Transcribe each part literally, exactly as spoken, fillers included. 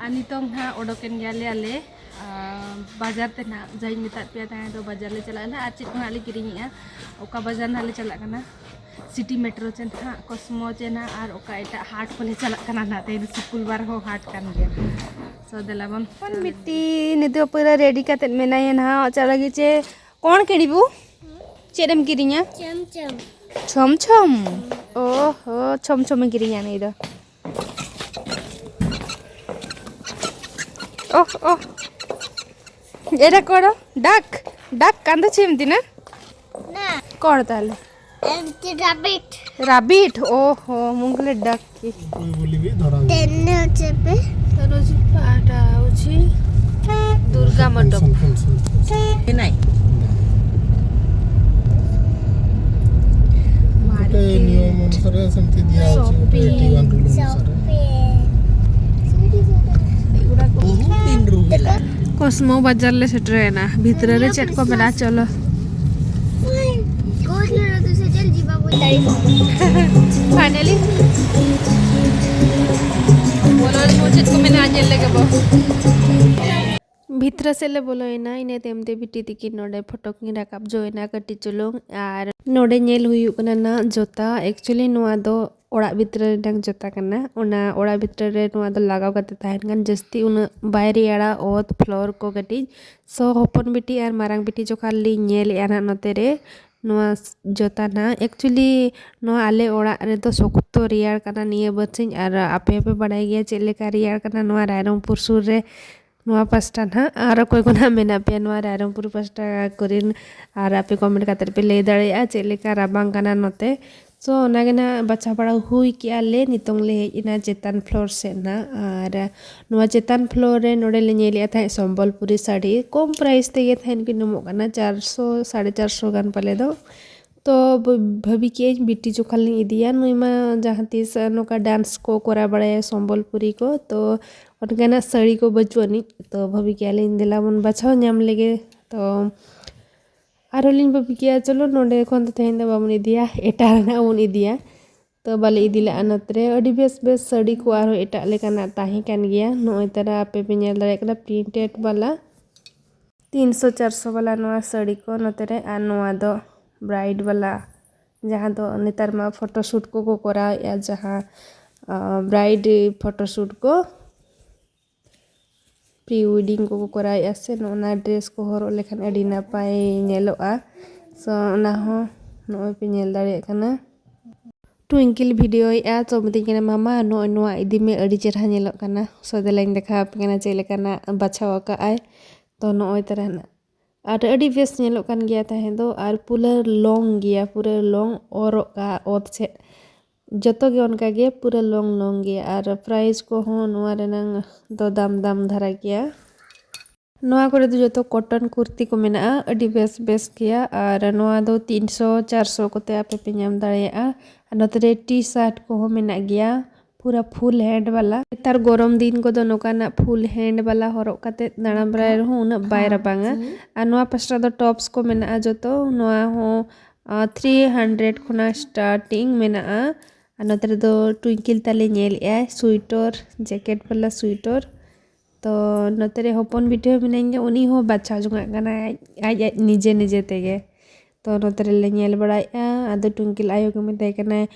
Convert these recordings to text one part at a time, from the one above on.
ᱟᱨ ᱱᱤᱛᱚᱝ ᱱᱟᱦᱟᱜ ᱚᱰᱚᱠᱮᱱ ᱜᱮᱭᱟᱞᱮ ᱟᱞᱮ, ᱟᱨ ᱵᱟᱡᱟᱨ ᱛᱮ ᱱᱟᱦᱟᱜ, ᱡᱟᱦᱟᱸᱧ ᱢᱮᱛᱟᱫ ᱯᱮᱭᱟ ᱛᱟᱦᱮᱸ ᱫᱚ, ᱵᱟᱡᱟᱨ ᱞᱮ ᱪᱟᱞᱟᱜᱼᱟ ᱱᱟᱦᱟᱜ᱾ ᱟᱨ ᱪᱮᱫ ᱠᱚ ᱱᱟᱦᱟᱜ ᱞᱮ ᱠᱤᱨᱤᱧᱮᱜᱼᱟ, ᱚᱠᱟ ᱵᱟᱡᱟᱨ ᱱᱟᱦᱟᱜ ᱞᱮ ᱪᱟᱞᱟᱜ ᱠᱟᱱᱟ, ᱥᱤᱴᱤ ᱢᱮᱴᱨᱳ ᱪᱮ ᱱᱟᱦᱟᱜ, ᱠᱚᱥᱢᱳ ᱪᱮ ᱱᱟᱦᱟᱜ, ᱟᱨ ᱚᱠᱟ ᱮᱴᱟᱜ ᱦᱟᱴ ᱠᱚᱞᱮ ᱪᱟᱞᱟᱜ ᱠᱟᱱᱟ ᱱᱟᱦᱟᱜ᱾ ᱛᱮᱦᱮᱧ ᱫᱚ ᱥᱩᱠᱩᱞ ᱵᱟᱨ ᱦᱚᱸ ᱦᱟᱴ ᱠᱟᱱ ᱜᱮᱭᱟ᱾ ᱥᱚ ᱫᱮᱞᱟ ᱵᱚᱱ ᱦᱚᱯᱚᱱ ᱵᱤᱴᱤ ᱱᱤᱛᱚᱜ ᱯᱩᱨᱟᱹ ᱨᱮᱰᱤ ᱠᱟᱛᱮᱫ ᱢᱮᱱᱟᱭᱟ ᱱᱟᱦᱟᱜ᱾ ᱪᱟᱞᱟᱜ ᱞᱟᱹᱜᱤᱫ ᱪᱮ ᱠᱚᱬ ᱠᱤᱬᱤᱵᱩ? ᱪᱮᱫ ᱮᱢ ᱠᱤᱨᱤᱧᱟ? ᱪᱚᱢ ᱪᱚᱢ᱾ ᱪᱷᱚᱢ ᱪᱷᱚᱢ? ᱚ ᱦᱚ, ᱪᱷᱚᱢ ᱪᱷᱚᱢᱮ ᱠᱤᱨᱤᱧᱟ ᱱᱩᱭ ᱫᱚ᱾ ᱚᱦ, ᱚᱦ᱾ ᱮᱨᱟ ᱠᱚᱲᱚ, ᱰᱟᱠ, ᱰᱟᱠ ᱠᱟᱱ ᱫᱚ ᱪᱮᱫ ᱮᱢ ᱫᱤᱱᱟ? ᱱᱟ᱾ ᱠᱚᱲ ᱛᱟᱦᱞᱮ᱾ ᱮᱢ ᱪᱮ ᱨᱟᱵᱤᱴ᱾ ᱨᱟᱵᱤᱴ, ᱚ ᱦᱚ, ᱢᱩᱝᱜᱞᱮ ᱰᱟᱠ ᱠᱤ᱾ ᱛᱮᱱᱮ ᱪᱮᱯᱮ᱾ ᱛᱟᱱᱚ ᱡᱤᱯᱟ ᱟᱴᱟ ᱩᱪᱷᱤ᱾ ᱫᱩᱨᱜᱟ ᱢᱚᱱᱰᱚᱯ᱾ ᱮᱱᱟᱭ᱾ ᱱᱤᱭᱚᱢ ᱚᱱᱩᱥᱟᱨᱮ ᱥᱮᱢᱛᱤ ᱫᱤᱭᱟ ᱦᱚᱪᱪᱷᱮ, ᱮᱭᱴᱤ ᱣᱟᱱ ᱨᱩᱞ ᱚᱱᱩᱥᱟᱨᱮ᱾ ᱠᱚᱥᱢᱚ ᱵᱟᱡᱟᱨ ᱞᱮ ᱥᱮᱴᱮᱨᱮᱱᱟ᱾ ᱵᱷᱤᱛᱨᱤ ᱨᱮ ᱪᱮᱫ ᱠᱚ ᱢᱮᱱᱟᱜᱼᱟ, ᱪᱚᱞᱚ᱾ ᱯᱷᱟᱭᱱᱟᱞᱤ ᱵᱚᱞᱚ ᱞᱮᱱ ᱪᱮᱫ ᱠᱚ ᱢᱮᱱᱟᱜᱼᱟ, ᱧᱮᱞ ᱞᱮᱜᱮ ᱵᱚ᱾ ᱵᱷᱤᱛᱨᱤ ᱥᱮᱫ ᱞᱮ ᱵᱚᱞᱚᱭᱮᱱᱟ᱾ ᱤᱱᱟᱹ ᱛᱟᱭᱚᱢ ᱛᱮ ᱵᱤᱴᱤ ᱛᱤᱠᱤᱱ ᱱᱚᱰᱮ ᱯᱷᱳᱴᱳ ᱠᱤᱱ ᱨᱟᱠᱟᱵ ᱡᱚᱭᱮᱱᱟ ᱠᱟᱹᱴᱤᱡ ᱪᱩᱞᱩᱝ᱾ ᱟᱨ ᱱᱚᱰᱮ ᱧᱮᱞ ᱦᱩᱭᱩᱜ ᱠᱟᱱᱟ ᱱᱟ ᱡᱚᱛᱟ᱾ Actually ᱱᱚᱣᱟ ᱫᱚ ᱚᱲᱟᱜ ᱵᱷᱤᱛᱨᱤ ᱨᱮᱱᱟᱜ ᱡᱚᱛᱟ ᱠᱟᱱᱟ᱾ ᱚᱱᱟ ᱚᱲᱟᱜ ᱵᱷᱤᱛᱨᱤ ᱨᱮ ᱱᱚᱣᱟ ᱫᱚ ᱞᱟᱜᱟᱣ ᱠᱟᱛᱮ ᱛᱟᱦᱮᱱ ᱠᱷᱟᱱ ᱡᱟᱹᱥᱛᱤ ᱩᱱᱟᱹᱜ ᱵᱟᱭ ᱨᱮᱭᱟᱲᱟ, ᱚᱛ floor ᱠᱚ ᱠᱟᱹᱴᱤᱡ᱾ So ᱦᱚᱯᱚᱱ ᱵᱤᱴᱤ ᱟᱨ ᱢᱟᱨᱟᱝ ᱵᱤᱴᱤ ᱡᱚᱠᱷᱚᱱ ᱞᱤᱧ ᱧᱮᱞᱮᱫᱼᱟ ᱱᱟᱦᱟᱜ ᱱᱚᱛᱮ ᱨᱮ ᱱᱚᱣᱟ ᱡᱚᱛᱟ ᱱᱟᱦᱟᱜ, actually ᱱᱚᱣᱟ ᱟᱞᱮ ᱚᱲᱟᱜ ᱨᱮᱫᱚ ᱥᱚᱠᱛᱚ ᱨᱮᱭᱟᱲ ᱠᱟᱱᱟ ᱱᱤᱭᱟᱹ ᱵᱟᱨᱥᱤᱧ᱾ ᱟᱨ ᱟᱯᱮ ᱦᱚᱸᱯᱮ ᱵᱟᱲᱟᱭ ᱜᱮᱭᱟ ᱪᱮᱫ ᱞᱮᱠᱟ ᱨᱮᱭᱟᱲ ᱠᱟᱱᱟ ᱱᱚᱣᱟ ᱨᱟᱭᱨᱚᱝᱯᱩᱨ ᱥᱩᱨ ᱨᱮ᱾ ᱱᱚᱣᱟ ᱯᱟᱥᱴᱟ ᱱᱟᱦᱟᱜ ᱟᱨ ᱚᱠᱚᱭ ᱠᱚ ᱱᱟᱦᱟᱜ ᱢᱮᱱᱟᱜ ᱯᱮᱭᱟ ᱱᱚᱣᱟ ᱨᱟᱭᱨᱚᱝᱯᱩᱨ ᱯᱟᱥᱴᱟ ᱠᱚᱨᱮᱱ, ᱟᱨ ᱟᱯᱮ comment ᱠᱟᱛᱮᱫ ᱯᱮ ᱞᱟᱹᱭ ᱫᱟᱲᱮᱭᱟᱜᱼᱟ ᱪᱮᱫ ᱞᱮᱠᱟ ᱨᱟᱵᱟᱝ ᱠᱟᱱᱟ ᱱᱚᱛᱮ᱾ So ᱚᱱᱟᱜᱮ ᱱᱟᱦᱟᱜ ᱵᱟᱪᱷᱟᱣ ᱵᱟᱲᱟ ᱦᱩᱭ ᱠᱮᱜᱼᱟ ᱞᱮ᱾ ᱱᱤᱛᱚᱝ ᱞᱮ ᱦᱮᱡ ᱮᱱᱟ ᱪᱮᱛᱟᱱ floor ᱥᱮᱫ ᱱᱟᱦᱟᱜ᱾ ᱟᱨ ᱱᱚᱣᱟ ᱪᱮᱛᱟᱱ floor ᱨᱮ ᱱᱚᱰᱮ ᱞᱮ ᱧᱮᱞᱮᱫᱼᱟ ᱛᱟᱦᱮᱸᱫ ᱥᱚᱢᱵᱚᱞᱯᱩᱨᱤ ᱥᱟᱹᱲᱤ᱾ ᱠᱚᱢ price ᱛᱮᱜᱮ ᱛᱟᱦᱮᱸᱫ ᱠᱤᱱ ᱧᱟᱢᱚᱜ ᱠᱟᱱᱟ, ᱪᱟᱨᱥᱚ, ᱥᱟᱲᱮ ᱪᱟᱨᱥᱚ ᱜᱟᱱ ᱯᱟᱞᱮ ᱫᱚ᱾ ᱛᱚ ᱵᱷᱟᱹᱵᱤ ᱠᱮᱜᱼᱟᱹᱧ ᱵᱤᱴᱤ ᱡᱚᱠᱷᱚᱱ ᱞᱤᱧ ᱤᱫᱤᱭᱟ, ᱱᱩᱭ ᱢᱟ ᱡᱟᱦᱟᱸ ᱛᱤᱥ ᱱᱚᱝᱠᱟ dance ᱠᱚ ᱠᱚᱨᱟᱣ ᱵᱟᱲᱟᱭᱟ ᱥᱚᱢᱵᱚᱞᱯᱩᱨᱤ ᱠᱚ, ᱛᱚ ᱚᱱᱠᱟᱱᱟᱜ ᱥᱟᱹᱲᱤ ᱠᱚ ᱵᱟᱹᱪᱩᱜ ᱟᱹᱱᱤᱡ᱾ ᱛᱚ ᱵᱷᱟᱹᱵᱤ ᱠᱮᱜᱼᱟ ᱞᱤᱧ ᱫᱮᱞᱟ ᱵᱚᱱ ᱵᱟᱪᱷᱟᱣ ᱧᱟᱢ ᱞᱮᱜᱮ᱾ ᱛᱚ ᱟᱨᱦᱚᱸ ᱞᱤᱧ ᱵᱷᱟᱹᱵᱤ ᱠᱮᱜᱼᱟ ᱪᱚᱞᱚ ᱱᱚᱰᱮ ᱠᱷᱚᱱ ᱫᱚ ᱛᱮᱦᱮᱧ ᱫᱚ ᱵᱟᱵᱚᱱ ᱤᱫᱤᱭᱟ, ᱮᱴᱟᱜ ᱨᱮᱱᱟᱜ ᱵᱚᱱ ᱤᱫᱤᱭᱟ᱾ ᱛᱚ ᱵᱟᱞᱮ ᱤᱫᱤ ᱞᱮᱫᱼᱟ ᱱᱚᱛᱮ ᱨᱮ᱾ ᱟᱹᱰᱤ ᱵᱮᱥ ᱵᱮᱥ ᱥᱟᱹᱲᱤ ᱠᱚ ᱟᱨᱦᱚᱸ ᱮᱴᱟᱜ ᱞᱮᱠᱟᱱᱟᱜ ᱛᱟᱦᱮᱸ ᱠᱟᱱ ᱜᱮᱭᱟ᱾ ᱱᱚᱜᱼᱚᱭ ᱛᱟᱨᱟ ᱟᱯᱮ ᱯᱮ ᱧᱮᱞ ᱫᱟᱲᱮᱭᱟᱜ ᱠᱟᱱᱟ, ᱯᱨᱤᱱᱴᱮᱰ ᱵᱟᱞᱟ ᱛᱤᱱᱥᱚ ᱪᱟᱨᱥᱚ ᱵᱟᱞᱟ ᱱᱚᱣᱟ ᱥᱟᱹᱲᱤ ᱠᱚ ᱱᱚᱛᱮ ᱨᱮ᱾ ᱟᱨ ᱱᱚᱣᱟ ᱫᱚ ᱵᱨᱟᱭᱤᱰ ᱵᱟᱞᱟ, ᱡᱟᱦᱟᱸ ᱫᱚ ᱱᱮᱛᱟᱨ ᱢᱟ ᱯᱷᱳᱴᱳ ᱥᱩᱴ ᱠᱚᱠᱚ ᱠᱚᱨᱟᱣᱮᱫᱼᱟ, ᱡᱟᱦᱟᱸ ᱵᱨᱟᱭᱤᱰ ᱯᱷᱳᱴᱳ ᱥᱩᱴ ᱠᱚ, ᱯᱨᱤ ᱣᱮᱰᱤᱝ ᱠᱚᱠᱚ ᱠᱚᱨᱟᱣᱮᱫᱼᱟ ᱥᱮ, ᱱᱚᱜᱼᱚ ᱱᱟ ᱰᱨᱮᱥ ᱠᱚ ᱦᱚᱨᱚᱜ ᱞᱮᱠᱷᱟᱱ ᱟᱹᱰᱤ ᱱᱟᱯᱟᱭ ᱧᱮᱞᱚᱜᱼᱟ᱾ ᱥᱚ ᱚᱱᱟ ᱦᱚᱸ ᱱᱚᱜᱼᱚᱭ ᱯᱮ ᱧᱮᱞ ᱫᱟᱲᱮᱭᱟᱜ ᱠᱟᱱᱟ᱾ ᱴᱩᱭᱤᱝᱠᱤᱞ ᱵᱷᱤᱰᱤᱭᱳᱭᱮᱫᱼᱟ, ᱛᱚ ᱢᱤᱛᱟᱹᱧ ᱠᱟᱱᱟ, "ᱢᱟᱢᱟ, ᱱᱚᱜᱼᱚᱭ ᱱᱚᱣᱟ ᱤᱫᱤ ᱢᱮ, ᱟᱹᱰᱤ ᱪᱮᱨᱦᱟ ᱧᱮᱞᱚᱜ ᱠᱟᱱᱟ᱾" ᱥᱚ ᱫᱮᱞᱟᱧ ᱫᱮᱠᱷᱟᱣ ᱟᱯᱮ ᱠᱟᱱᱟ ᱪᱮᱫ ᱞᱮᱠᱟᱱᱟᱜ ᱵᱟᱪᱷᱟᱣ ᱟᱠᱟᱫ ᱟᱭ᱾ ᱛᱚ ᱱᱚᱜᱼᱚᱭ ᱛᱟᱨᱟ ᱱᱟᱜ ᱟᱨ ᱟᱹᱰᱤ ᱵᱮᱥ ᱧᱮᱞᱚᱜ ᱠᱟᱱ ᱜᱮᱭᱟ ᱛᱟᱦᱮᱸ ᱫᱚ, ᱟᱨ ᱯᱩᱨᱟᱹ ᱞᱚᱝ ᱜᱮᱭᱟ, ᱯᱩᱨᱟᱹ ᱞᱚᱝ ᱚᱨᱚᱜ ᱠᱟᱜᱼᱟ ᱚᱛ ᱥᱮᱫ, ᱡᱚᱛᱚ ᱜᱮ ᱚᱱᱠᱟ ᱜᱮ ᱯᱩᱨᱟᱹ ᱞᱚᱝ ᱞᱚᱝ ᱜᱮᱭᱟ᱾ ᱟᱨ ᱯᱨᱟᱭᱤᱥ ᱠᱚᱦᱚᱸ ᱱᱚᱣᱟ ᱨᱮᱱᱟᱝ ᱫᱚ ᱫᱟᱢ ᱫᱟᱢ ᱫᱷᱟᱨᱟ ᱜᱮᱭᱟ᱾ ᱱᱚᱣᱟ ᱠᱚᱨᱮ ᱫᱚ ᱡᱚᱛᱚ ᱠᱚᱴᱚᱱ ᱠᱩᱨᱛᱤ ᱠᱚ ᱢᱮᱱᱟᱜᱼᱟ, ᱟᱹᱰᱤ ᱵᱮᱥ ᱵᱮᱥ ᱜᱮᱭᱟ᱾ ᱟᱨ ᱱᱚᱣᱟ ᱫᱚ ᱛᱤᱱᱥᱚ ᱪᱟᱨᱥᱚ ᱠᱚᱛᱮ ᱟᱯᱮ ᱯᱮ ᱧᱟᱢ ᱫᱟᱲᱮᱭᱟᱜᱼᱟ᱾ ᱟᱨ ᱱᱚᱛᱮ ᱨᱮ ᱴᱤ ᱥᱟᱨᱴ ᱠᱚᱦᱚᱸ ᱢᱮᱱᱟᱜ ᱜᱮᱭᱟ, ᱯᱩᱨᱟᱹ ᱯᱷᱩᱞ ᱦᱮᱱᱰ ᱵᱟᱞᱟ᱾ ᱱᱮᱛᱟᱨ ᱜᱚᱨᱚᱢ ᱫᱤᱱ ᱠᱚᱫᱚ ᱱᱚᱝᱠᱟᱱᱟᱜ ᱯᱷᱩᱞ ᱦᱮᱱᱰ ᱵᱟᱞᱟ ᱦᱚᱨᱚᱜ ᱠᱟᱛᱮ ᱫᱟᱬᱟ ᱵᱟᱲᱟᱭ ᱨᱮᱦᱚᱸ ᱩᱱᱟᱹᱜ ᱵᱟᱭ ᱨᱟᱵᱟᱝᱟ᱾ ᱟᱨ ᱱᱚᱣᱟ ᱯᱟᱥᱴᱟ ᱫᱚ ᱴᱚᱯᱥ ᱠᱚ ᱢᱮᱱᱟᱜᱼᱟ ᱡᱚᱛᱚ᱾ ᱱᱚᱣᱟ ᱦᱚᱸ ᱛᱷᱨᱤ ᱦᱟᱱᱰᱨᱮᱰ ᱠᱷᱚᱱᱟᱜ ᱥᱴᱟᱨᱴᱤᱝ ᱢᱮᱱᱟᱜᱼᱟ᱾ ᱟᱨ ᱱᱚᱛᱮ ᱨᱮᱫᱚ ᱴᱩᱭᱤᱝᱠᱤᱞ ᱛᱟᱞᱮ ᱧᱮᱞᱮᱫᱼᱟᱭ ᱥᱩᱭᱴᱚᱨ, ᱡᱮᱠᱮᱴ ᱵᱟᱞᱟ ᱥᱩᱭᱴᱚᱨ᱾ ᱛᱚ ᱱᱚᱛᱮ ᱨᱮ ᱦᱚᱯᱚᱱ ᱵᱤᱴᱤ ᱦᱚᱸ ᱢᱮᱱᱟᱭ ᱜᱮᱭᱟ, ᱩᱱᱤ ᱦᱚᱸ ᱵᱟᱪᱷᱟᱣ ᱡᱚᱝᱟᱜ ᱠᱟᱱᱟᱭ ᱟᱡ, ᱟᱡ, ᱟᱡ ᱱᱤᱡᱮ ᱱᱤᱡᱮ ᱛᱮᱜᱮ᱾ ᱛᱚ ᱱᱚᱛᱮ ᱨᱮᱞᱮ ᱧᱮᱞ ᱵᱟᱲᱟᱭᱮᱫᱼᱟ᱾ ᱟᱫᱚ ᱴᱩᱭᱤᱝᱠᱤᱞ ᱟᱭᱳ ᱜᱮ ᱢᱮᱛᱟᱭ ᱠᱟᱱᱟᱭ,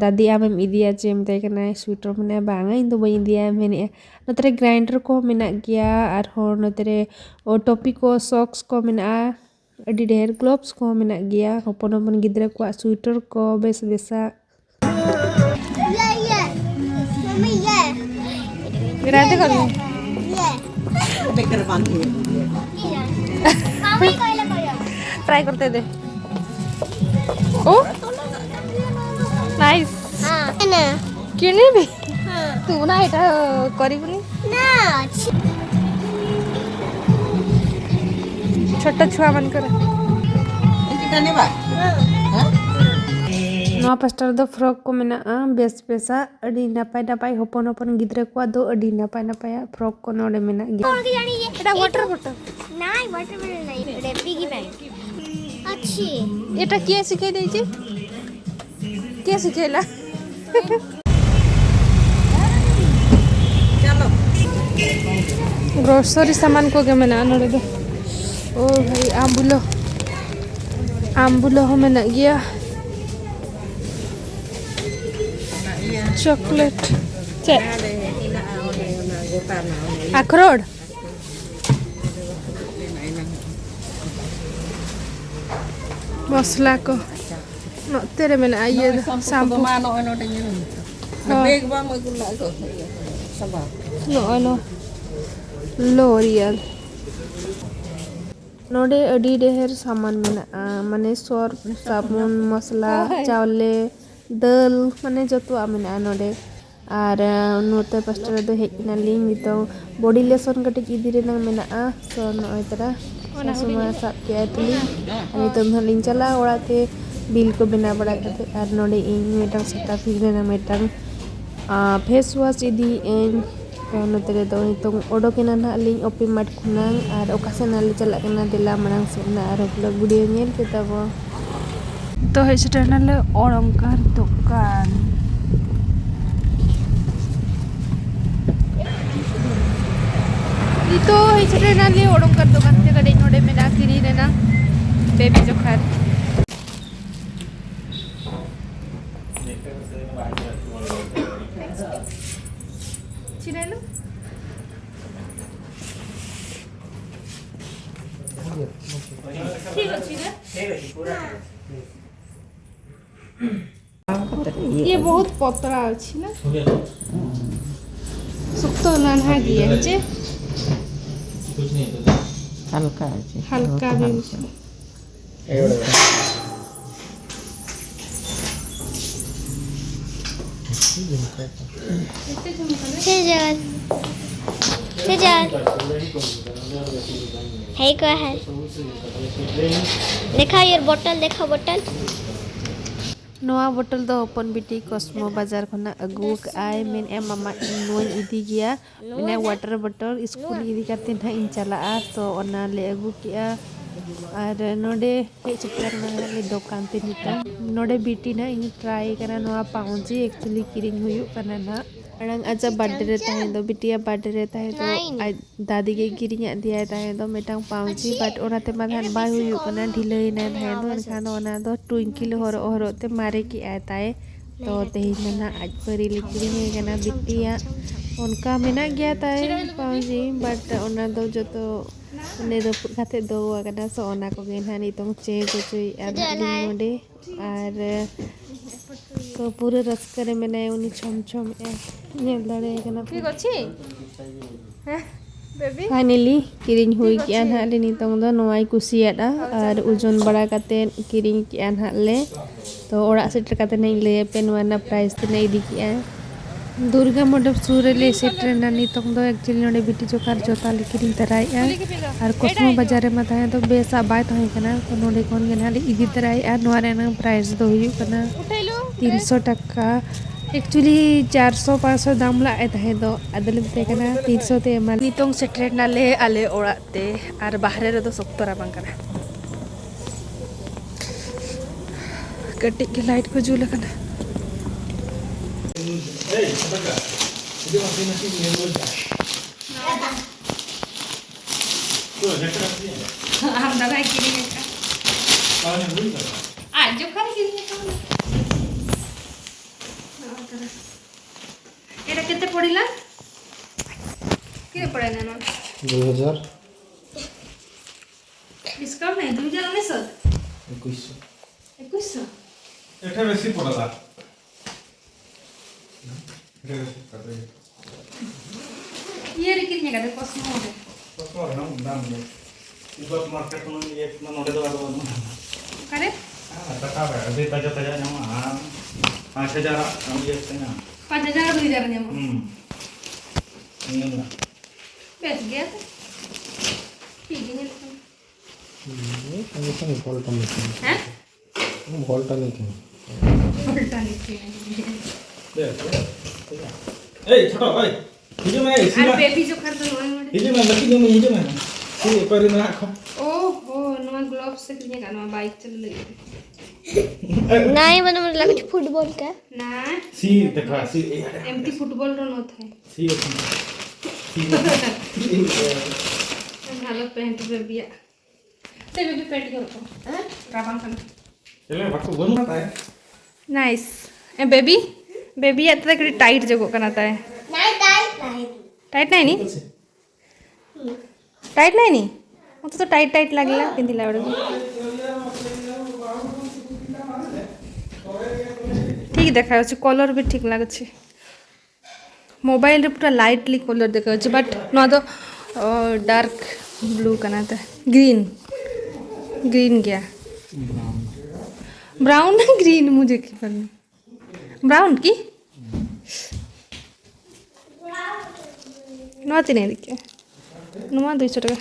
"ᱫᱟᱫᱤ, ᱟᱢᱮᱢ ᱤᱫᱤᱭᱟ ᱪᱮ?" ᱢᱮᱛᱟᱭ ᱠᱟᱱᱟᱭ ᱥᱩᱭᱴᱚᱨ᱾ ᱢᱮᱱᱟᱭ, "ᱵᱟᱝᱟ, ᱤᱧ ᱫᱚ ᱵᱟᱹᱧ ᱤᱫᱤᱭᱟ", ᱢᱮᱱᱮᱫᱼᱟ᱾ ᱱᱚᱛᱮ ᱨᱮ ᱜᱨᱟᱭᱱᱰᱟᱨ ᱠᱚᱦᱚᱸ ᱢᱮᱱᱟᱜ ᱜᱮᱭᱟ, ᱟᱨᱦᱚᱸ ᱱᱚᱛᱮ ᱨᱮ ᱚ, ᱴᱚᱯᱤ ᱠᱚ, ᱥᱚᱠᱥ ᱠᱚ ᱢᱮᱱᱟᱜᱼᱟ ᱟᱹᱰᱤ ᱰᱷᱮᱨ, ᱜᱞᱳᱵᱥ ᱠᱚᱦᱚᱸ ᱢᱮᱱᱟᱜ ᱜᱮᱭᱟ, ᱦᱚᱯᱚᱱ ᱦᱚᱯᱚᱱ ᱜᱤᱫᱽᱨᱟᱹ ᱠᱚᱣᱟᱜ ᱥᱩᱭᱴᱚᱨ ᱠᱚ ᱵᱮᱥ ᱵᱮᱥᱟᱜ᱾ ये, ये। मम्मी, ये। गिराते कर लो। ये। बेकर बांध दिए। ये। मामी को ये लगा। ट्राई करते दे। ओ, नाइस। हाँ। है ना? क्यों नहीं भी? हाँ। तू ना एटा करिबुनी। ना। छोट छुआ ମାନଙ୍କର। ᱱᱚᱣᱟ ᱯᱟᱥᱴᱟ ᱨᱮᱫᱚ ᱯᱷᱨᱚᱠ ᱠᱚ ᱢᱮᱱᱟᱜᱼᱟ, ᱵᱮᱥ ᱵᱮᱥᱟᱜ, ᱟᱹᱰᱤ ᱱᱟᱯᱟᱭ ᱱᱟᱯᱟᱭ ᱦᱚᱯᱚᱱ ᱦᱚᱯᱚᱱ ᱜᱤᱫᱽᱨᱟᱹ ᱠᱚᱣᱟᱜ ᱫᱚ ᱟᱹᱰᱤ ᱱᱟᱯᱟᱭ ᱱᱟᱯᱟᱭᱟᱜ ᱯᱷᱨᱚᱠ ᱠᱚ ᱱᱚᱰᱮ ᱢᱮᱱᱟᱜ ᱜᱮᱭᱟ। ଏଇଟା ୱାଟର ବୋଟଲ। ନାଇଁ, ୱାଟର ବୋଟଲ ନାଇଁ, ଏଇଟା ପିଗି ବ୍ୟାଙ୍କ। ଅଛି। ଏଇଟା କିଏ ଶିଖେଇ ଦେଇଛି? କିଏ ଶିଖେଇଲା? ᱜᱨᱚᱥᱟᱨᱤ ᱥᱟᱢᱟᱱ ᱠᱚᱜᱮ ᱢᱮᱱᱟᱜᱼᱟ ᱱᱚᱰᱮ ᱫᱚ᱾ ᱳ ᱵᱷᱟᱭ, ᱟᱢᱵᱩᱞᱚ, ᱟᱢᱵᱩᱞᱚ ᱦᱚᱸ ᱢᱮᱱᱟᱜ ᱜᱮᱭᱟ᱾ ᱪᱚᱠᱞᱮᱴ, ᱪᱮᱫ? ᱟᱠᱷᱨᱚᱲ? ᱢᱚᱥᱞᱟ ᱠᱚ ᱱᱚᱛᱮ ᱨᱮ ᱢᱮᱱᱟᱜᱼᱟ, ᱤᱭᱟᱹ ᱫᱚ, ᱥᱟᱢᱯᱩ᱾ ᱢᱟ ᱱᱚᱜᱼᱚᱭ ᱱᱚᱰᱮ ᱧᱮᱞ ᱢᱮ᱾ ᱦᱳᱭ᱾ ᱵᱮᱜᱽ ᱵᱟᱢ ᱟᱹᱜᱩ ᱞᱮᱫ ᱫᱚ, ᱤᱭᱟᱹ, ᱥᱟᱵᱟᱱ᱾ ᱱᱚᱜᱼᱚᱭ ᱱᱚᱣᱟ ᱞᱳᱨᱤᱭᱟᱞ᱾ ᱱᱚᱰᱮ ᱟᱹᱰᱤ ᱰᱷᱮᱨ ᱥᱟᱢᱟᱱ ᱢᱮᱱᱟᱜᱼᱟ, ᱢᱟᱱᱮ ᱥᱚᱨᱯ, ᱥᱟᱵᱚᱱ, ᱢᱚᱥᱞᱟ, ᱦᱳᱭ᱾ ᱪᱟᱣᱞᱮ, ᱫᱟᱹᱞ, ᱢᱟᱱᱮ ᱡᱚᱛᱚᱣᱟᱜ ᱢᱮᱱᱟᱜᱼᱟ ᱱᱚᱰᱮ᱾ ᱟᱨ, ᱟᱸ, ᱱᱚᱛᱮ ᱯᱟᱥᱴᱟ ᱨᱮᱫᱚ ᱦᱮᱡ ᱮᱱᱟᱞᱤᱧ ᱱᱤᱛᱚᱝ body lotion ᱠᱟᱹᱴᱤᱡ ᱤᱫᱤ ᱨᱮᱱᱟᱜ ᱢᱮᱱᱟᱜᱼᱟ᱾ So, ᱱᱚᱜᱼᱚᱭ ᱛᱟᱨᱟ ᱚᱱᱟ ᱥᱟᱥᱩ ᱢᱟ ᱦᱩᱰᱤᱧ ᱥᱟᱵ ᱠᱮᱜᱼᱟᱭ ᱛᱟᱹᱞᱤᱧ᱾ ᱟᱨ ᱱᱤᱛᱚᱝ ᱫᱚ ᱦᱟᱸᱜ ᱞᱤᱧ ᱪᱟᱞᱟᱜᱼᱟ ᱚᱲᱟᱜ ᱛᱮ, ᱵᱤᱞ ᱠᱚ ᱵᱮᱱᱟᱣ ᱵᱟᱲᱟ ᱠᱟᱛᱮ᱾ ᱟᱨ ᱱᱚᱰᱮ ᱤᱧ ᱢᱤᱫᱴᱟᱝ ᱥᱮᱛᱟᱯᱤ ᱨᱮᱱᱟᱜ ᱢᱤᱫᱴᱟᱝ, ᱟᱸ, face wash ᱤᱫᱤᱭᱮᱫ ᱟᱹᱧ᱾ ᱛᱚ, ᱱᱚᱛᱮ ᱨᱮᱫᱚ ᱱᱤᱛᱚᱝ ᱚᱰᱚᱠ ᱮᱱᱟ ᱱᱟᱦᱟᱜ ᱞᱤᱧ ᱚᱯᱮ ᱢᱟᱴ ᱠᱷᱚᱱᱟᱝ᱾ ᱟᱨ ᱚᱠᱟ ᱥᱮᱱ ᱱᱟᱜ ᱞᱮ ᱪᱟᱞᱟᱜ ᱠᱟᱱᱟ, ᱫᱮᱞᱟ ᱢᱟᱲᱟᱝ ᱥᱮᱫ ᱱᱟᱜ ᱟᱨᱚ vlog video ᱧᱮᱞ ᱯᱮ ᱛᱟᱵᱚ᱾ ᱛᱚ, ᱦᱮᱡ ᱥᱮᱴᱮᱨ ᱱᱟᱞᱮ ᱚᱲᱚᱝᱠᱟᱨ ᱫᱚᱠᱟᱱ᱾ ᱱᱤᱛᱚᱜ ᱦᱮᱡ ᱥᱮᱴᱮᱨ ᱱᱟᱞᱮ ᱚᱲᱚᱝᱠᱟᱨ ᱫᱚᱠᱟᱱ ᱛᱮ, ᱠᱟᱹᱴᱤᱡ ᱱᱚᱰᱮ ᱢᱮᱱᱟᱜᱼᱟ ᱠᱤᱨᱤᱧ ᱨᱮᱱᱟᱜ baby ᱡᱚᱠᱷᱟᱨ᱾ ᱪᱤᱱᱟᱹᱭᱞᱩ? ᱴᱷᱤᱠ ᱚᱪᱷᱤ ᱨᱮ। ये बहुत पतला अच्छी ना। सुक्तो नान्हा दिए है जे। हल्का है जी, हल्का बहुत भी हल्का। सेजल, सेजल, है कहाँ है? देखा यार, बोतल देखा, बोतल। ᱱᱚᱣᱟ ᱵᱚᱴᱚᱞ ᱫᱚ ᱦᱚᱯᱚᱱ ᱵᱤᱴᱤ ᱠᱚᱥᱢᱚ ᱵᱟᱡᱟᱨ ᱠᱷᱚᱱᱟᱜ ᱟᱹᱜᱩ ᱟᱠᱟᱫᱼᱟᱭ᱾ ᱢᱮᱱᱮᱫᱼᱟ, "ᱢᱟᱢᱟ, ᱤᱧ ᱱᱚᱣᱟᱧ ᱤᱫᱤ ᱜᱮᱭᱟ", ᱢᱟᱱᱮ water bottle ᱥᱠᱩᱞ ᱤᱫᱤ ᱠᱟᱛᱮ ᱱᱟᱦᱟᱜ ᱤᱧ ᱪᱟᱞᱟᱜᱼᱟ᱾ ᱛᱚ ᱚᱱᱟ ᱞᱮ ᱟᱹᱜᱩ ᱠᱮᱜᱼᱟ᱾ ᱟᱨ ᱱᱚᱰᱮ ᱦᱮᱡ ᱥᱮᱴᱮᱨ ᱟᱠᱟᱱᱟ ᱱᱟᱦᱟᱜ ᱞᱮ ᱫᱚᱠᱟᱱ ᱛᱮ ᱱᱤᱛᱚᱝ᱾ ᱱᱚᱰᱮ ᱵᱤᱴᱤ ᱱᱟᱦᱟᱜ ᱤᱧ ᱴᱨᱟᱭ ᱠᱟᱱᱟ ᱱᱚᱣᱟ ᱯᱟᱣᱡᱤ, ᱮᱠᱪᱩᱭᱮᱞᱤ ᱠᱤᱨᱤᱧ ᱦᱩᱭᱩᱜ ᱠᱟᱱᱟ ᱱᱟᱦᱟᱜ᱾ ᱢᱟᱲᱟᱝ ᱟᱡᱟᱜ ᱵᱟᱨᱛᱷᱰᱮ ᱨᱮ ᱛᱟᱦᱮᱸ ᱫᱚ, ᱵᱤᱴᱤᱭᱟᱜ ᱵᱟᱨᱛᱷᱰᱮ ᱨᱮ ᱛᱟᱦᱮᱸ ᱫᱚ ᱟᱡ ᱫᱟᱫᱤ ᱜᱮ ᱠᱤᱨᱤᱧ ᱟᱫ ᱫᱮᱭᱟᱭ ᱛᱟᱦᱮᱸ ᱫᱚ ᱢᱤᱫᱴᱟᱝ ᱯᱟᱣᱡᱤ, ᱵᱟᱴ ᱚᱱᱟ ᱛᱮᱢᱟ ᱱᱟᱦᱟᱜ ᱵᱟᱭ ᱦᱩᱭᱩᱜ ᱠᱟᱱᱟ, ᱰᱷᱤᱞᱟᱹᱭ ᱮᱱᱟᱭ ᱛᱟᱦᱮᱸ ᱫᱚ᱾ ᱮᱱᱠᱷᱟᱱ ᱫᱚ ᱚᱱᱟ ᱫᱚ ᱴᱩᱭᱤᱝᱠᱤᱞ ᱦᱚᱨᱚᱜ ᱦᱚᱨᱚᱜ ᱛᱮ ᱢᱟᱨᱮ ᱠᱮᱜᱼᱟᱭ ᱛᱟᱭ᱾ ᱛᱚ ᱛᱮᱦᱮᱧ ᱫᱚ ᱱᱟᱦᱟᱜ ᱟᱡ ᱯᱟᱹᱨᱤ ᱞᱮ ᱠᱤᱨᱤᱧ ᱟᱭ ᱠᱟᱱᱟ ᱵᱤᱴᱤᱭᱟᱜ᱾ ᱚᱱᱠᱟ ᱢᱮᱱᱟᱜ ᱜᱮᱭᱟ ᱛᱟᱭ ᱯᱟᱣᱡᱤ, ᱵᱟᱴ ᱚᱱᱟ ᱫᱚ ᱡᱚᱛᱚ ᱚᱱᱮ ᱨᱟᱹᱯᱩᱫ ᱠᱟᱛᱮ ᱫᱚᱦᱚ ᱟᱠᱟᱱᱟ᱾ ᱥᱚ ᱚᱱᱟ ᱠᱚᱜᱮ ᱱᱟᱦᱟᱜ ᱱᱤᱛᱚᱝ ᱪᱮᱧᱡᱽ ᱦᱚᱪᱚᱭᱮᱫᱼᱟ ᱱᱟᱦᱟᱜ ᱞᱤᱧ ᱱᱚᱰᱮ᱾ ᱟᱨ ᱛᱚ ᱯᱩᱨᱟᱹ ᱨᱟᱹᱥᱠᱟᱹ ᱨᱮ ᱢᱮᱱᱟᱭᱟ ᱩᱱᱤ, ᱪᱷᱚᱢ ᱪᱷᱚᱢ ᱮ ᱧᱮᱞ ᱫᱟᱲᱮᱭᱟᱭ ᱠᱟᱱᱟ ᱯᱮ᱾ ᱯᱷᱟᱭᱱᱮᱞᱤ ᱠᱤᱨᱤᱧ ᱦᱩᱭ ᱠᱮᱜᱼᱟ ᱱᱟᱦᱟᱜ ᱞᱮ ᱱᱤᱛᱚᱝ ᱫᱚ ᱱᱚᱣᱟᱭ ᱠᱩᱥᱤᱭᱟᱫᱼᱟ᱾ ᱟᱨ ᱳᱡᱚᱱ ᱵᱟᱲᱟ ᱠᱟᱛᱮ ᱠᱤᱨᱤᱧ ᱠᱮᱜᱼᱟ ᱱᱟᱦᱟᱜ ᱞᱮ᱾ ᱛᱚ ᱚᱲᱟᱜ ᱥᱮᱴᱮᱨ ᱠᱟᱛᱮ ᱱᱟᱦᱟᱜ ᱤᱧ ᱞᱟᱹᱭ ᱟᱯᱮ ᱱᱚᱣᱟ ᱨᱮᱱᱟᱜ ᱯᱨᱟᱭᱤᱥ ᱛᱤᱱᱟᱹᱜ ᱤᱫᱤ ᱠᱮᱜᱼᱟ᱾ ᱫᱩᱨᱜᱟ ᱢᱚᱱᱰᱚᱯ ᱥᱩᱨ ᱨᱮᱞᱮ ᱥᱮᱴᱮᱨ ᱮᱱᱟ ᱱᱤᱛᱚᱝ ᱫᱚ᱾ ᱮᱠᱪᱩᱭᱮᱞᱤ ᱱᱚᱰᱮ ᱵᱤᱴᱤ ᱡᱚᱠᱷᱟᱨ ᱡᱚᱛᱟ ᱞᱮ ᱠᱤᱨᱤᱧ ᱛᱟᱨᱟᱭᱮᱜᱼᱟ᱾ ᱟᱨ ᱠᱚᱥᱢᱚ ᱵᱟᱡᱟᱨ ᱨᱮᱢᱟ ᱛᱟᱦᱮᱸ ᱫᱚ ᱵᱮᱥᱟᱜ ᱵᱟᱭ ᱛᱟᱦᱮᱸ ᱠᱟᱱᱟ, ᱛᱚ ᱱᱚᱰᱮ ᱠᱷᱚᱱ ᱜᱮ ᱱᱟᱦᱟᱜ ᱞᱮ ᱤᱫᱤ ᱛᱟᱨᱟᱭᱮᱜᱼᱟ᱾ ᱱᱚᱣᱟ ᱨᱮᱱᱟᱜ ᱯᱨᱟᱭᱤᱥ ᱫᱚ ᱦᱩᱭᱩᱜ ᱠᱟᱱᱟ ᱛᱤᱱᱥᱚ ᱴᱟᱠᱟ᱾ ᱮᱠᱪᱩᱭᱮᱞᱤ ᱪᱟᱨᱥᱚ ᱯᱟᱸᱪᱥᱚ ᱫᱟᱢ ᱞᱟᱜ ᱮ ᱛᱟᱦᱮᱸ ᱫᱚ, ᱟᱫᱚ ᱞᱮ ᱢᱮᱛᱟᱭ ᱠᱟᱱᱟ ᱛᱤᱱᱥᱚ ᱛᱮ ᱮᱢᱟ᱾ ᱱᱤᱛᱚᱝ ᱥᱮᱴᱮᱨ ᱱᱟᱞᱮ ᱟᱞᱮ ᱚᱲᱟᱜ ᱛᱮ, ᱟᱨ ᱵᱟᱦᱨᱮ ᱨᱮᱫᱚ ᱥᱚᱠᱛᱚ ᱨᱟᱵᱟᱝ ᱠᱟᱱᱟ᱾ ᱠᱟᱹᱴᱤᱡ ᱜᱮ ᱞᱟᱭᱤᱴ ᱠᱚ ᱡᱩᱞ ᱟᱠᱟᱱᱟ᱾ ᱟᱢ ᱫᱟᱫᱟᱭ ᱠᱤᱨᱤᱧ ᱟᱠᱟᱫ᱾ ᱟᱡ ᱡᱚᱠᱷᱚᱱ ᱠᱤᱨᱤᱧ ᱟᱠᱟᱫ᱾ ᱮᱴᱟ ᱠᱮᱛᱮ ᱯᱚᱲᱤᱞᱟ? ᱠᱮᱛᱮ ᱯᱚᱲᱤᱞᱟ ᱱᱚᱣᱟ? ᱫᱩ ᱦᱟᱡᱟᱨ᱾ ᱰᱤᱥᱠᱟᱣᱩᱱᱴ ᱱᱟᱭ, ᱫᱩ ᱦᱟᱡᱟᱨ ᱩᱱᱤᱥ᱾ ᱮᱠᱩᱥ ᱥᱚ᱾ ᱮᱠᱩᱥ ᱥᱚ? ᱮᱴᱟ ᱵᱮᱥᱤ ᱯᱚᱲᱟᱞᱟ᱾ ᱮᱴᱟ ᱵᱮᱥᱤ ᱯᱚᱲᱟᱞᱟ᱾ ᱤᱭᱟᱹ ᱨᱮ ᱠᱤᱨᱤᱧ ᱟᱠᱟᱫᱟ, ᱠᱚᱥᱢᱚ ᱨᱮ᱾ ᱠᱚᱥᱢᱚ ᱨᱮ ᱫᱟᱢ ᱜᱮ᱾ ᱤᱵᱟᱨ ᱢᱟᱨᱠᱮᱴ ᱠᱷᱚᱱ ᱤᱭᱟᱹ ᱠᱟᱱᱟ, ᱱᱚᱰᱮ ᱫᱚ ᱟᱫᱚ ᱵᱟᱹᱱᱩᱜᱼᱟ᱾ ᱚᱠᱟᱨᱮ? ᱦᱮᱸ, ᱴᱟᱴᱟ ᱨᱮ ᱟᱹᱰᱤ ᱛᱟᱡᱟ ᱛᱟᱡᱟ ᱧᱟᱢᱚᱜᱼᱟ᱾ ᱟᱨ ᱯᱟᱸᱪ ᱦᱟᱡᱟᱨ ᱟᱜ ᱟᱢ ᱤᱭᱟᱹ ᱠᱟᱱᱟ᱾ ᱯᱟᱸᱪ ᱦᱟᱡᱟᱨ ᱫᱩ ᱦᱟᱡᱟᱨ ᱧᱟᱢᱚᱜᱼᱟ᱾ ᱦᱩᱸ᱾ ᱤᱱᱟᱹ ᱢᱮᱱᱟᱜᱼᱟ᱾ ᱵᱮᱥ ᱜᱮᱭᱟ ᱛᱚ᱾ ᱴᱷᱤᱠ ᱜᱮ ᱧᱮᱞᱚᱜ ᱠᱟᱱᱟ᱾ ᱦᱩᱸ, ᱤᱧ ᱫᱚ ᱵᱷᱚᱞᱴᱟ ᱢᱮᱥᱤᱱ᱾ ᱦᱮᱸ? ᱵᱷᱚᱞᱴᱟ ᱢᱮᱥᱤᱱ᱾ ᱵᱷᱚᱞᱴᱟ ᱢᱮᱥᱤᱱ᱾ ᱵᱮᱥ, ᱵᱮᱥ, ᱴᱷᱤᱠ ᱜᱮᱭᱟ᱾ ᱮᱭ, ᱪᱷᱳᱴᱚ, ᱮᱭ, ᱦᱤᱡᱩᱜ ᱢᱮ, ᱤᱥᱤᱱ ᱟᱨ ᱢᱮ᱾ ᱵᱮᱵᱤ ᱡᱚᱠᱷᱟᱱ ᱫᱚ ᱱᱚᱜᱼᱚᱭ ᱱᱚᱰᱮ᱾ ᱦᱤᱡᱩᱜ ᱢᱮ, ᱞᱟᱹᱠᱤ ᱡᱚᱢ ᱢᱮ, ᱦᱤᱡᱩᱜ ᱢᱮ᱾ ᱪᱮᱫ ᱚᱠᱟᱨᱮ ᱢᱮᱱᱟᱜ ᱠᱚ? ᱳ ᱦᱳ, से किने का नवा बाइक चल लगे। नहीं, मैंने मतलब कुछ फुटबॉल का। ना। सी देखा, सी, ए, अरे। एमती फुटबॉल रो नो थे। सी, सी। सी। हेलो, पैंट पे बिया। ते बेबी पैंट को रखो। हैं? राबांग खाना। चले, बात तो बोलना था। नाइस। ए, बेबी, बेबी, एत तक टाइट जगो करना था। नहीं, टाइट नहीं। टाइट नहीं नी? टाइट नहीं नी? वो तो, तो टाइट, टाइट लगेगा, पिंदी लावड़। ठीक देखा, कलर भी ठीक लगे। मोबाइल रे पूरा लाइटली कलर देखा, बट नवा दो डार्क ब्लू करना था। ग्रीन, ग्रीन क्या? ब्राउन ना ग्रीन, मुझे की पता। ब्राउन की? नवा तीन है क्या? नवा दो सौ टका।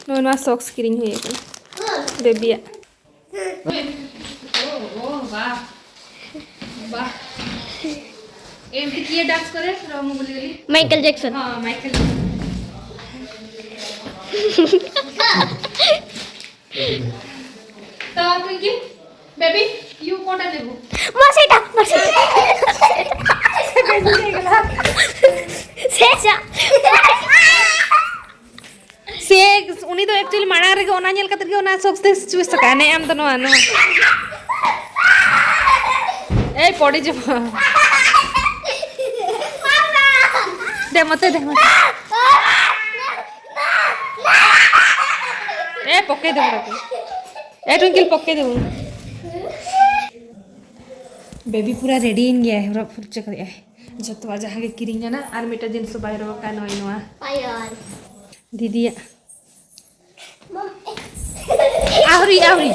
नवा नवा सॉक्स किरिंग हुई है बेबिया। ओ, ओ, वाह। वाह। एम तो किए डांस करे, रामू बोले गली। Michael Jackson. हाँ, माइकल। तो ट्विंकल, बेबी, यू कोटा लेबू? मसीटा, मसीटा। से बेबी देख ला। से जा। से, ᱩᱱᱤ ᱫᱚ actually ᱢᱟᱲᱟᱝ ᱨᱮᱜᱮ ᱚᱱᱟ ᱧᱮᱞ ᱠᱟᱛᱮ ᱜᱮ ᱚᱱᱟ ᱥᱚᱠᱥ ᱛᱮ ᱪᱩᱡᱽ ᱟᱠᱟᱫᱼᱟ᱾ ᱱᱮ ᱟᱢ ᱫᱚ ᱱᱚᱣᱟ, ᱱᱚᱣᱟ᱾ ᱮᱭ ᱯᱚᱰᱤ ᱡᱚᱢᱟ᱾ ᱫᱮ ᱢᱚᱛᱮ, ᱫᱮ ᱢᱚᱛᱮ᱾ ᱮ ᱯᱚᱠᱮ ᱫᱮᱵᱚ ᱨᱟᱠᱚ᱾ ᱮ ᱴᱩᱝᱠᱤᱞ ᱯᱚᱠᱮ ᱫᱮᱵᱚ᱾ ᱵᱮᱵᱤ ᱯᱩᱨᱟ ᱨᱮᱰᱤᱭᱮᱱ ᱜᱮᱭᱟᱭ, ᱦᱚᱨᱚᱜ ᱯᱷᱩᱨᱪᱟᱹ ᱠᱟᱛᱮ ᱟᱭ᱾ ᱡᱚᱛᱚᱣᱟᱜ ᱡᱟᱦᱟᱸ ᱜᱮ ᱠᱤᱨᱤᱧ ᱟᱱᱟ, ᱟᱨ ᱢᱤᱫᱴᱟᱝ ᱡᱤᱱᱤᱥ ᱵᱟᱭ ᱨᱚᱜ ᱠᱟᱜ, ᱱᱚᱜᱼᱚᱭ ᱱᱚᱣᱟ᱾ ᱯᱟᱭᱚᱨ᱾ ᱫᱤᱫᱤᱭᱟᱜ᱾ ᱢᱟᱢ, ᱮ᱾ ᱟᱹᱣᱨᱤ, ᱟᱹᱣᱨᱤ᱾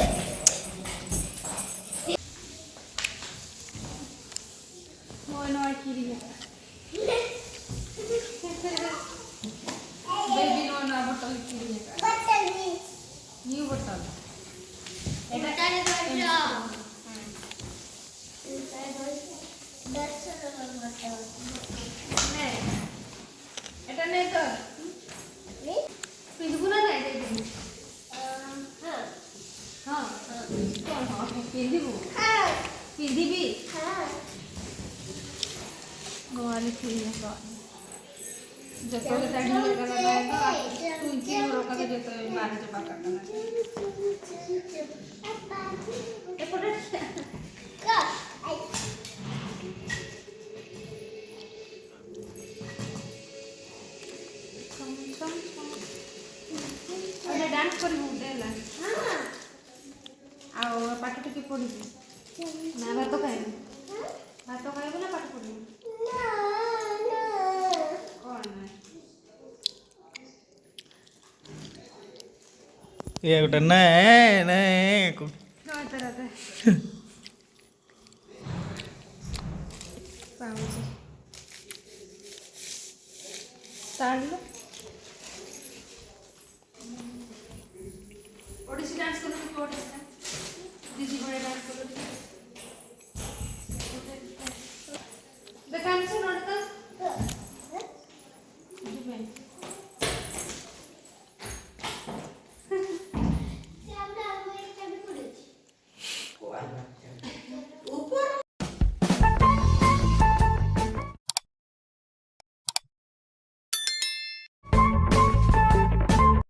ᱱᱚᱜᱼᱚᱭ ᱱᱚᱣᱟ ᱠᱤᱨᱤᱧ ᱟᱠᱟᱫ᱾ ᱵᱮᱵᱤ ᱱᱚᱣᱟ, ᱱᱚᱣᱟ ᱵᱚᱴᱚᱞ ᱠᱤᱨᱤᱧ ᱟᱠᱟᱫ᱾ Bottle New. New bottle. ᱮᱴᱟᱜ ᱵᱚᱴᱚᱞ ᱫᱚ ᱡᱚᱢ᱾ ᱦᱮᱸ᱾ ᱫᱚᱥ ᱴᱟᱠᱟ ᱵᱚᱴᱚᱞ᱾ ᱦᱮᱸ᱾ ᱮᱴᱟᱜ ᱱᱮ ᱛᱚ᱾ ᱦᱮᱸ? ᱯᱤᱸᱰᱩ ᱠᱚ ᱱᱟ ᱱᱮ᱾ ᱟᱞᱮ ᱠᱚ ᱤᱭᱟᱹ ᱠᱚ᱾ ᱡᱚᱛᱚ ᱜᱮ ᱛᱟᱦᱮᱱ ᱦᱩᱭᱩᱜ ᱠᱟᱱᱟ, ᱛᱟᱦᱮᱸ ᱫᱚ ᱟᱨ ᱛᱩᱧᱪᱤ ᱦᱚᱨᱚᱜ ᱠᱟᱛᱮ ᱡᱚᱛᱚ ᱢᱟᱨᱮ ᱪᱟᱵᱟ ᱠᱟᱜ ᱠᱟᱱᱟ᱾ ᱮ ᱯᱚᱴᱮ᱾ अरे डांस करिबू, देला। आओ, पाठ टिके पढ़िबू। ना, भात खाइबू। भात खाइबू ना, पाठ पढ़िबू। कौन है? ये बेटा, नहीं, नहीं। हाँ, तेरा दे। पाऊंगी। ताड़ लो। ओडिसी डांस करो, तो ओडिसी डांस। दीदी बड़े डांस करो। देखा, हम सुनो।